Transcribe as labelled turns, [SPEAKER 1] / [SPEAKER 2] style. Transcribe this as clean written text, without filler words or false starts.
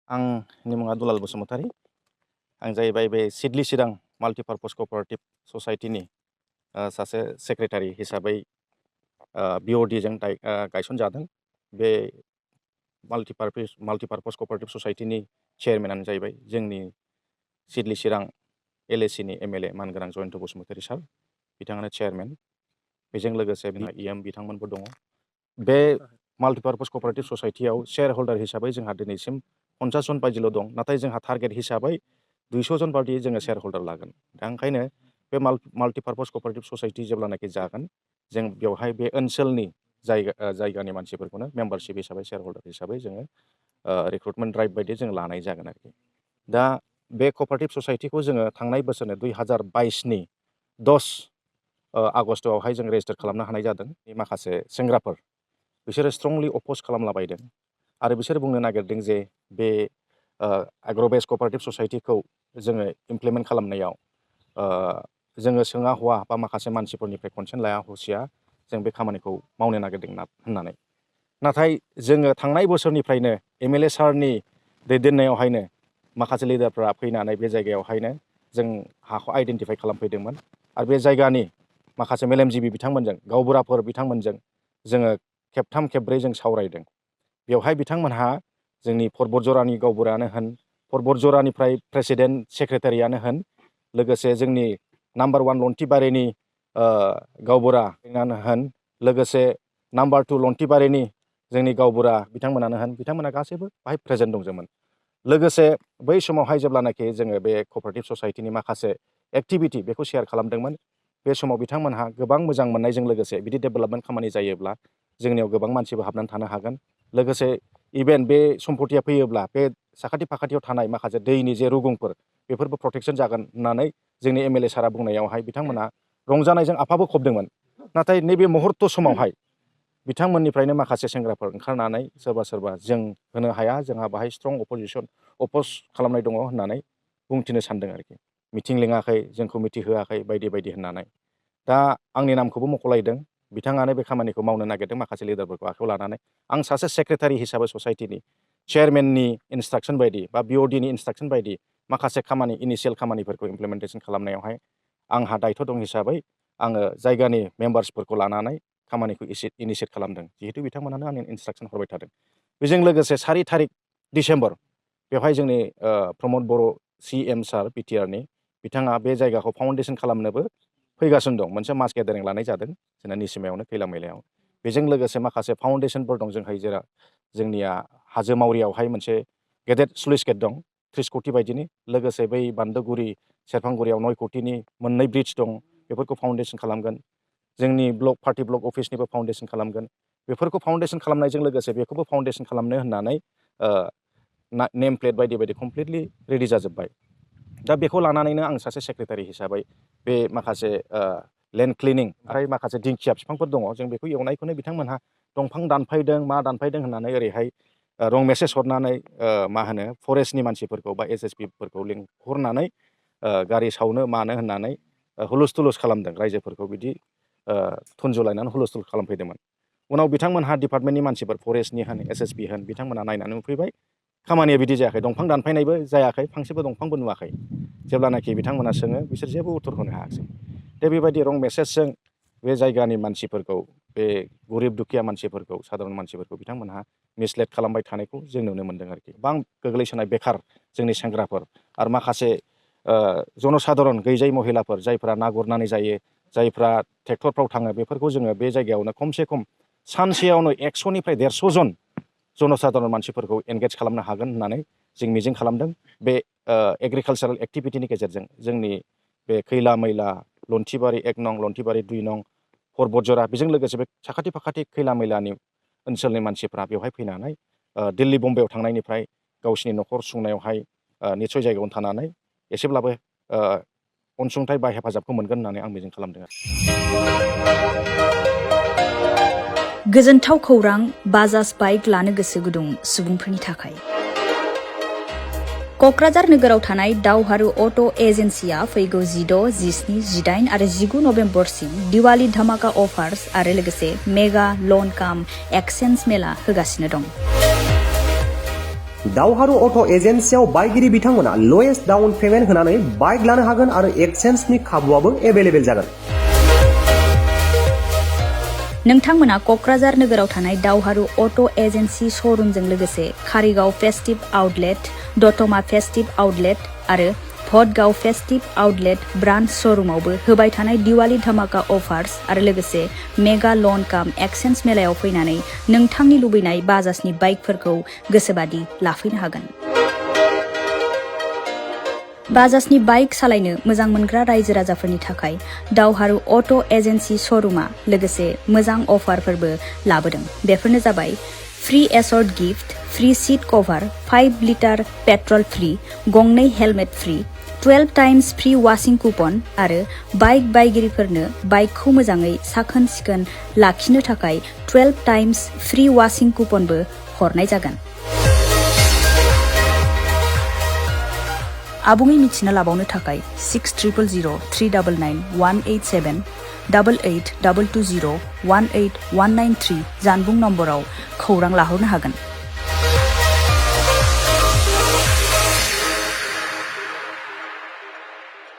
[SPEAKER 1] आंनि मुङा दुलाल बसुमतारी। आं जाहैबाय बे सिडली चिरां माल्टिपार्पस क'पारेटिभ ससाइटिनि सासे सेक्रेटारि हिसाबै BODजों गायसनजादों। बे माल्टिपार्पस क'पारेटिभ ससाइटिनि चेयारमेनानो जाहैबाय जोंनि सिडली चिरां LACनि MLA मानगोनां जयन्त बसुमतारी सार, बिथाङानो चेयारमेन। बेजों लोगोसे EM बिथांमोनबो दङ। बे माल्टिपार्पस क'पारेटिभ ससाइटियाव शेयार हल्डार हिसाबै जोंहा दिनैसिम 50 जन बायदिल' दं, नाथाय जोंहा टारगेट हिसाबै 200 जन बायदि जोङो शेयार हल्डार लागोन। दा ओंखायनो बे माल्टिपार्पस क'पारेटिभ ससाइटि जेब्लानाखि जागोन, जों बेवहाय बे ओनसोलनि जायगानि मानसिफोरखौनो मेम्बारशिप हिसाबै शेयार हल्डार हिसाबै जोङो रिक्रुटमेन्ट ड्राइभ बायदि जों लानाय जागोन आरोखि। दा बे क'पारेटिभ ससाइटिखौ जोङो थांनाय बोसोरनि 2022नि 10 आगस्टआवहाय जों रेजिस्टार खालामनो हानाय जादों। माखासे सेंग्राफोर बिसोरो स्ट्रंलि अप'ज खालामलाबायदों आरो बिसोर बुंनो नागिरदों जे बे एग्र'बेस क'पारेटिभ ससाइटिखौ जोङो इमप्लिमेन्ट खालामनायाव जोङो सोङा हवा बा माखासे मानसिफोरनिफ्राय कनसेन्ट लाया हसिया जों बे खामानिखौ मावनो नागिरदों होननानै। नाथाय जोङो थांनाय बोसोरनिफ्रायनो MLA सारनि दैदेननायावहायनो माखासे लिडारफ्रा फैनानै बे जायगायावहायनो जों हाखौ आइडेन्टिफाइ खालामफैदोंमोन आरो बे जायगानि माखासे मेलेमजिबि बिथांमोनजों, गावबुराफोर बिथांमोनजों जोङो खेबथाम खेबब्रै जों सावरायदों। बेवहाय बिथांमोनहा जोंनि परबतजरानि गावबुरायानो होन, परबतजरानिफ्राय प्रेसिडेन्ट सेक्रेटारियानो होन, लोगोसे जोंनि नाम्बार 1 लन्थिबारिनि गावबुरायानो होन, लोगोसे नाम्बार 2 लन्थिबारिनि जोंनि गावबुरा बिथांमोनानो होन, बिथांमोना गासैबो बाहाय प्रेजेन्ट दंजोबमोन। लोगोसे बै समावहाय जेब्लानाखि जोङो बे क'पारेटिभ ससाइटिनि माखासे एक्टिभिटि बेखौ शेयार खालामदोंमोन, बे समाव बिथांमोनहा गोबां मोजां मोननायजों लोगोसे बिदि डेभेलपमेन्ट खामानि जायोब्ला जोंनियाव गोबां मानसिबो हाबनानै थानो हागोन। लोगोसे इभेन बे सम्पतिया फैयोब्ला बे साखाथि फाखाथियाव थानाय माखासे दैनि जे रुगुंफोर बेफोरबो प्रटेक्सन जागोन होननानै जोंनि MLA सारा बुंनायावहाय बिथांमोना रंजानायजों आफाबो खबदोंमोन। नाथाय नैबे मुहुर्त समावहाय बिथांमोननिफ्रायनो माखासे सेंग्राफोर ओंखारनानै सोरबा जों होनो हाया, जोंहा बाहाय स्ट्रं अप'ज खालामनाय दङ होननानै बुंथिनो सानदों आरोखि। मिटिं लिङाखै, जोंखौ मिथिहोआखै बायदि बायदि होननानै। दा आंनि नामखौबो मख'लायदों, बिथाङानो बे खामानिखौ मावनो नागिरदों माखासे लिडारफोरखौ आखायाव लानानै। आं सासे सेक्रेटारि हिसाबै ससाइटिनि चेयारमेननि इन्सट्राक्सन बायदि बा BODनि इन्सट्राक्सन बायदि माखासे खामानि इनिशियेल खामानिफोरखौ इमप्लिमेन्टेसन खालामनायावहाय आंहा दायथ' दं हिसाबै आङो जायगानि मेम्बार्सफोरखौ लानानै खामानिखौ इनिशियेट खालामदों, जिहेतु बिथांमोनानो आंनो इन्सट्राक्सन हरबाय थादों। बेजों लोगोसे 4 थारिख डिसेम्बर बेवहाय जोंनि प्रमद बर' CM सार BTRनि बिथाङा बे जायगाखौ फाउन्डेसन खालामनोबो फैगासिनो दं। मोनसे मास गेदारिं लानाय जादों जोंना निसिमायावनो, खैला मैलायाव। बेजों लोगोसे माखासे फाउन्डेसनफोर दं जोंनिया हाजो मावरियावहाय मोनसे गेदेर स्लुइस गेट दं 30 कौटि बायदिनि, लोगोसे बै बान्दोगुरि सेरफांगुरियाव 9 कौटिनि मोननै ब्रिज दं, बेफोरखौ फाउन्डेसन खालामगोन। जोंनि पार्टि ब्लक अफिसनिबो फाउन्डेसन खालामगोन। बेफोरखौ फाउन्डेसन खालामनायजों लोगोसे बेखौबो फाउन्डेसन खालामनो होननानै नेम प्लेट बायदि बायदि कमप्लिटलि रेडि जाजोब्बाय। दा बेखौ लानानैनो आं सासे सेक्रेटारि हिसाबै बे माखासे लेन्ड क्लिनिं आरो माखासे दिंखिया बिफांफोर दङ, जों बेखौ एवनायखौनो बिथांमोनहा दंफां दानफायदों मा दानफायदों होननानै ओरैहाय रं मेसेज हरनानै फरेस्टनि मानसिफोरखौ बा SSPफोरखौ लिंहरनानै गारि सावनो मानो होननानै हुलुस थुलुस खालामदों, रायजोफोरखौ बिदि थुनजुलायनानै हुलुस थुलुस खालामफैदोंमोन। उनाव बिथांमोनहा डिपार्टमेन्टनि मानसिफोर फरेस्टनि होन SSP होन बिथांमोनहा नायनानै नुफैबाय खामानिया बिदि जायाखै, दंफां दानफायनायबो जायाखै, फांसेबो दंफांबो नुवाखै। जेब्लानाखि बिथांमोना सोङो बिसोर जेबो उत्तर होनो हायाखिसै। दा बेबायदि रं मेसेजजों बे जायगानि मानसिफोरखौ, बे गरिब दुखिया मानसिफोरखौ, सादारन मानसिफोरखौ बिथांमोनहा मिसलेट खालामबाय थानायखौ जों नुनो मोन्दों आरोखि। गोबां गोग्लैसोनाय बेखार जोंनि सेंग्राफोर आरो माखासे जनसाधारन गैजायै महिलाफोर जायफ्रा ना गुरनानै जायो, जायफ्रा ट्रेक्टरफ्राव थाङो, बेफोरखौ जोङो बे जायगायावनो खमसे खम सानसेयावनो 100निफ्राय 150 जन जनसाधारन मानसिफोरखौ एंगेज खालामनो हागोन होननानै जों मिजिं खालामदों। बे एग्रिकालसारेल एक्टिभिटिनि गेजेरजों जोंनि बे खैला मैला, लन्थिबारि 1 नं, लन्थिबारि 2 नं, परबतजरा, बेजों लोगोसे बे साखाथि फाखाथि खैला मैलानि ओनसोलनि मानसिफ्रा बेवहाय फैनानै दिल्ली बम्बाइआव थांनायनिफ्राय गावसिनि न'खर सुंनायावहाय निस्सय जायगायावनो थानानै एसेब्लाबो अनसुंथाइ बा हेफाजाबखौ मोनगोन होननानै आं मिजिं खालामदों।
[SPEAKER 2] गोजोनथाव खौरां बाजाज बाइक लानो गोसो गुदुं सुबुंफोरनि थाखाय। क'क्राझार नोगोराव थानाय दावहारु अट' एजेन्सिया फैगौ 16, 17, 18 आरो 19 नभेम्बरसिम दिवाली धामाका अफार्स आरो लोगोसे मेगा लन काम एक्सचेन्ज मेला होगासिनो दं।
[SPEAKER 3] दावहारु अट' एजेन्सियाव बायगिरि बिथांमोना लवेस्ट डाउन पेमेन्ट होनानै बाइक लानो हागोन आरो एक्सचेन्जनि खाबुआबो एभेलेबेल जागोन।
[SPEAKER 2] नोंथांमोना क'क्राझार नोगोराव थानाय दावहारु अट' एजेन्सि श'रुमजों लोगोसे कारिगाव फेस्टिभ आउटलेट, दतमा फेस्टिभ आउटलेट आरो भटगाव फेस्टिभ आउटलेट ब्रान्च श'रुमावबो होबाय थानाय दिवाली धामाका अफार्स आरो लोगोसे मेगा लन काम एक्सचेन्ज मेलायाव फैनानै नोंथांनि लुबैनाय बाजाजनि बाइकफोरखौ गोसोबादि लाफैनो हागोन। बाजाजनि बाइक सालायनो मोजां मोनग्रा रायजो राजाफोरनि थाखाय दावहारु अट' एजेन्सि श'रुमा लोगोसे मोजां अफारफोरबो लाबोदों। बेफोरनो जाबाय फ्री एसर्ट gift, free seat cover, 5 litre petrol free, गंनै helmet free, 12 times free washing coupon आरो बाइक बायगिरिफोरनो बाइकखौ मोजाङै साखोन सिखोन लाखिनो थाखाय 12 टाइम्स फ्री वाशिं कुपनबो हरनाय जागोन। आबुङै मिथिना लाबावनो थाखाय 60000399 187 88 220 18193 जानबुं नम्बराव खौरां लाहरनो हागोन।